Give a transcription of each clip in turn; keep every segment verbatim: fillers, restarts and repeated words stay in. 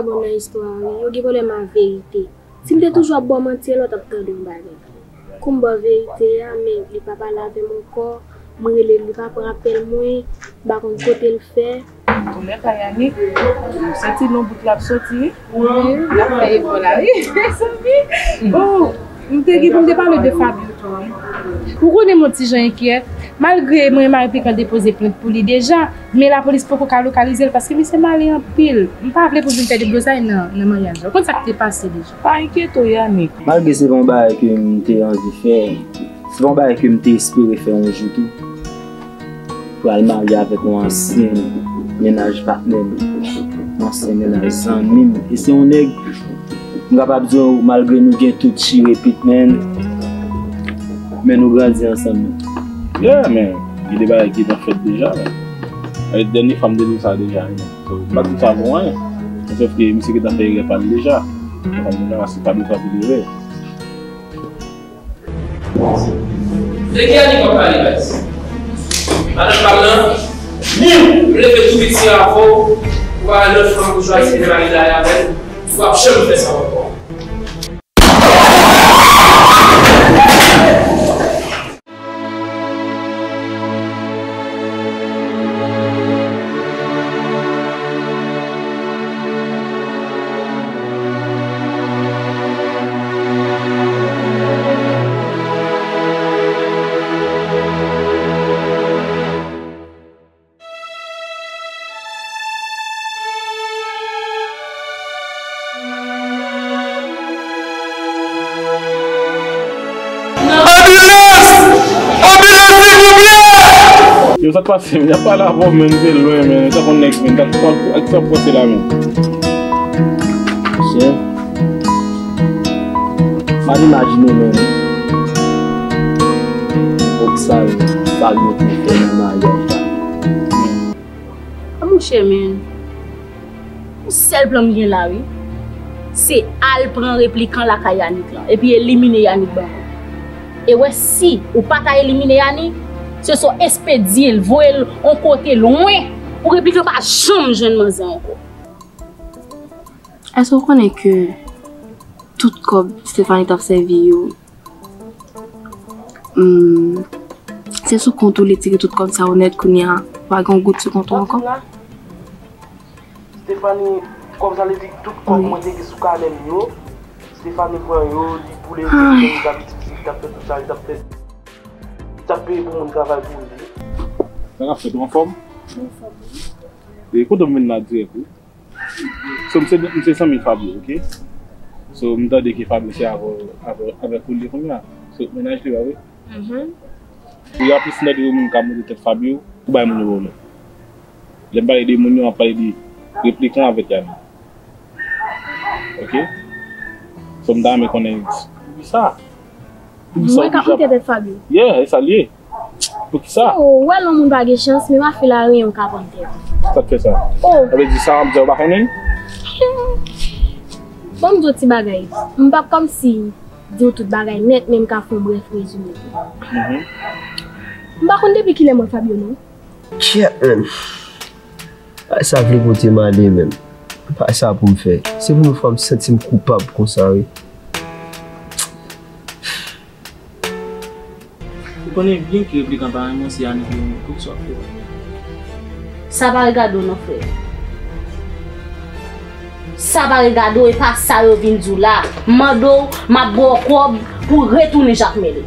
Bon, nan istwa a, wi, yo gen pwoblèm ak verite. Si m te toujou ap ba w manti, lè w t ap tande yon bagay. Kou m ba w verite a, men li pa pale avè m ankò, m rele l, li pa pran apèl mwen, m pa konn kote l fè. Kounye a ka Yannick, m santi l yon bout l ap soti, wi. Wi, l ap fè efò la, wi, mezanmi. Oh, m te gen pou m te pale de Fabio tou, wi. Ou konnen m yon ti jan enkyèt. Malgre mwen, Marie Pikan depoze plent pou li deja, men lapolis poko ka lokalize l paske misye male anpil. M pa vle pou l vin fè deblozay nan, nan maryaj la. Ou konn sa k te pase deja. Pa enkyete w, Yannick. Malgre se pa yon bagay ke m te anvi fè, se pa yon bagay ke m te espere fè yon jou tou. Pral marye avèk yon ansyen mennaj patnè m, yon ansyen mennaj zanmi m. E se yon nèg, m kapab di w, malgre nou gen tout chire pit, men, men nou grandi ansanm. Yeah, men, gen de bagay ki gentan fèt deja, men. Avèk dènye fanm de nou sa deja, men. So, m pa di sa pou anyen. Sòf ke misye gentan fè erè pa l deja. Fanm de nou se pa de sa pou leve. De ki Yannick w ap pale, guys? Madanm pa m nan, ni m leve tou piti avè w, ou pa wè lòt fanm ou chwazi pou marye avè l, ou p ap janm fè sa ankò. Anbilans! Anbilans, silvouplè! Yo, sa k pase, men? Y ap pale avè w, men, se lwen, men. Sa konn nèg, men. Sa, sa, sa k pase la, men? Monchè, m pa t imajine, men, epòk sa yo, sa yo te fè nan maryaj la. A, monchè, men. Yon sèl plan m gen la, wi. Se al pran replikan lakay Yannick lan, epi elimine Yannick ban mwen. E wè si ou pa ta elimine Yannick, se swa w espedye l, voye l yon kote lwen, pou replikan pa janm jwenn manzè ankò. Èske w konnen ke tout kòb Stephanie t ap sèvi yo, hmm, se sou kont ou li tire tout kòb sa yo nèt, kounye a, pa gen yon goud sou kont ou ankò? Stephanie, kòb sa vle di tout kòb mwen te gen sou kanè m yo, Stephanie pran yo, li boule yo, li t ap itilize, li t ap fè tout sa, li t ap fè, li t ap peye pou moun travay pou li. Sa k ap fèt, ou anfòm? Anfòm, wi. E kote w vin la dirèk, wi? So, m se, m se zanmi Fabio, oke? So, m tande ke Fabio se avè, avè, avèk ou li ye kounye a. So, mennaj li, pa vre? Mhm. Ou ya plis tande yon moun ka monte tèt Fabio pou bay moun yo pwoblèm. Lè m pale de moun yo, m ap pale de replikan avèk Yannick. Oke? So, m ta renmen konnen poukisa. Mwen k ap monte tèt Fabio. Yeah, e sa l ye. Poukisa? Oh, ou wè lè yon moun pa gen chans, men pa fè la reyon ka pran tèt. Sa k fè sa? Oh. Sa vle di sa, m di w pa konnen? Bon, m di w ti bagay. M p ap kòmsi di w tout bagay nèt, men m ka fè yon brèf rezime tou. Mhm. M pa konn depi kilè m wè Fabio, non. Kyèt, menn. Bagay sa vle pote m ale, menn. Pa sa pou m fè. Se premye fwa m santi m koupab konsa, wi. Ou konnen byen ke replikan pa renmen w, se Yannick li renmen w. Poukisa w ap fè sa? Sa pa regade w non, frè. Sa pa regade w, e pa sa yo vin di w la. M mande w, m ap ba w kòb pou w retounen Jakmèl.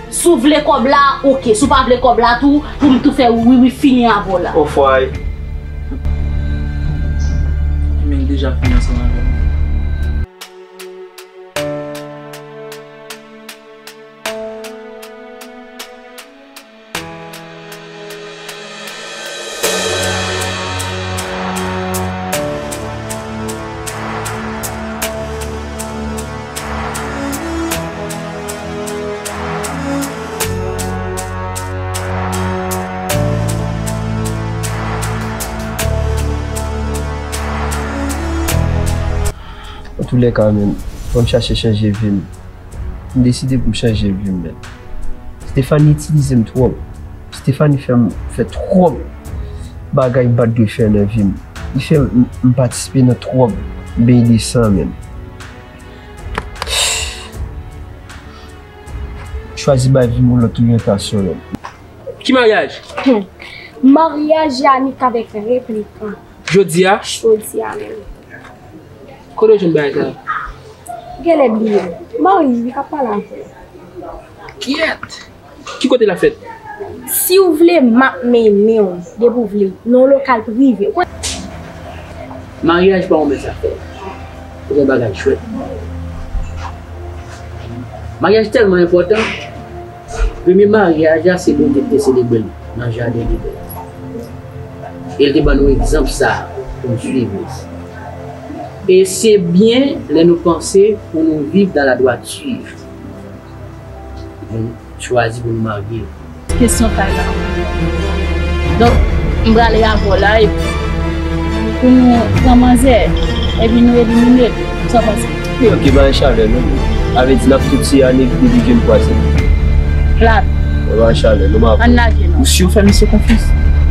Si w vle kòb la, oke. Si w pa vle kòb la tou, pou m tou fè wiwi fini avè w la. Ofway. Ebyen, l deja fini ansanm avè m. Antoulèka, menn, fò m chache chanje vi m. M deside pou m chanje vi m, menn. Stephanie itilize m twòp. Stephanie fè m fè twòp bagay m pa t dwe fè nan vi m. Li fè m, m patisipe nan twòp M benyen de san menm. Chwazi bay vi m yon lòt oryantasyon, menm. Ki maryaj? Hmm. Maryaj Yanick avèk Replikan. Jodi a? Jodi a menm. Kote w jwenn bagay sa? Genlè bliye. Marye wi k ap pale avè w. Kyèt! Ki kote l ap fèt? Si w vle, m ap mennen w, depi w vle, nan yon lokal prive. Ou konn. Maryaj pa yon mens afè. Se yon bagay chwèt. Maryaj tèlman enpòtan. Premye maryaj la, se Bondye ki te selebre l nan jaden Eden. E l te ban nou egzanp sa a pou n swiv li. E se byen lè nou panse pou nou viv dans la droiture. Chwazi pou nou marye. Kesyon kay la. Donk, m prale avè w la, epi pou nou pran manzè, epi nou elimine l. Sa w panse? Ok, pa gen chalè, non. Sa vle di n ap tout se ane depi ke n kwaze. Plat. Pa gen chalè, non, m ap. Ann lage, non. Ou si w fè misye konfyans?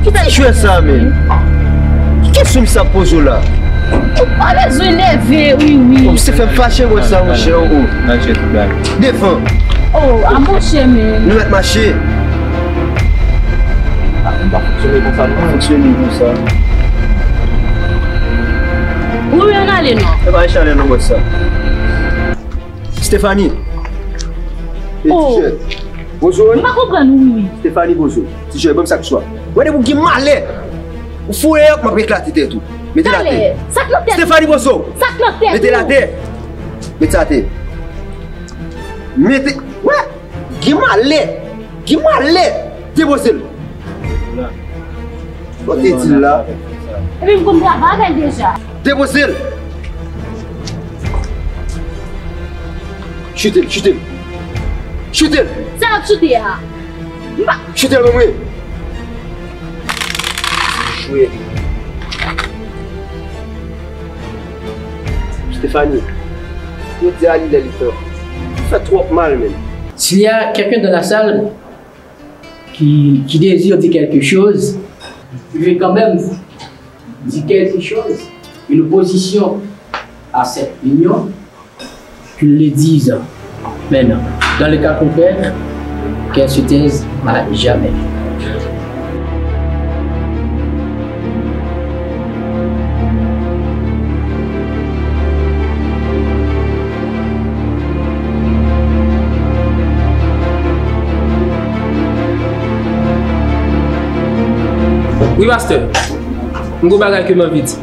Ki ti jwèt sa, menn? Ki kesyon misye ap poze w la? Ou pa bezwen nève, wi, wi. Ou se fè m fache, mwen, sa, monchè, oh, oh. Nan jwèt, bag. Devan. Oh, a monchè, men. Nou mèt mache. Ah, nou pa fonksyone konsa, nou. Pa fonksyone konsa. Wi, wi, ann ale, non. E pa echanj, non, mwen, sa. Stephanie. E oh. T-shirt. Bozo, wi. M pa konprann, wi, wi. Stephanie Bozo. T-shirt, ban m sa k swa. Wè, depi w gen malè. Ou foure, m ap eklate tèt ou. Mete l atè. Talè, sa k nan tèt ou? Stephanie Bozo. Sa k nan tèt ou? Mete l atè. Mete sa atè. Mete, wè, gen malè. Gen malè. Depoze l. Kote di l la? Epi m konn travay avè l deja. Depoze l. Chute l, chute l. Chute l. Sa w ap chute a? M pa. Chute l, ban mwen. Jwe. Stephanie, yo di a li lè li tan. Ou fè twòp mal, menn. S'il y a quelqu'un dans la salle qui, qui désire dire quelque chose, je vais quand même dire quelque chose. Une opposition à cette union, je le dis maintenant. Dans le cas contraire, qu'elle se taise à jamais. Wi, pastè. M gon bagay ke m anvi di.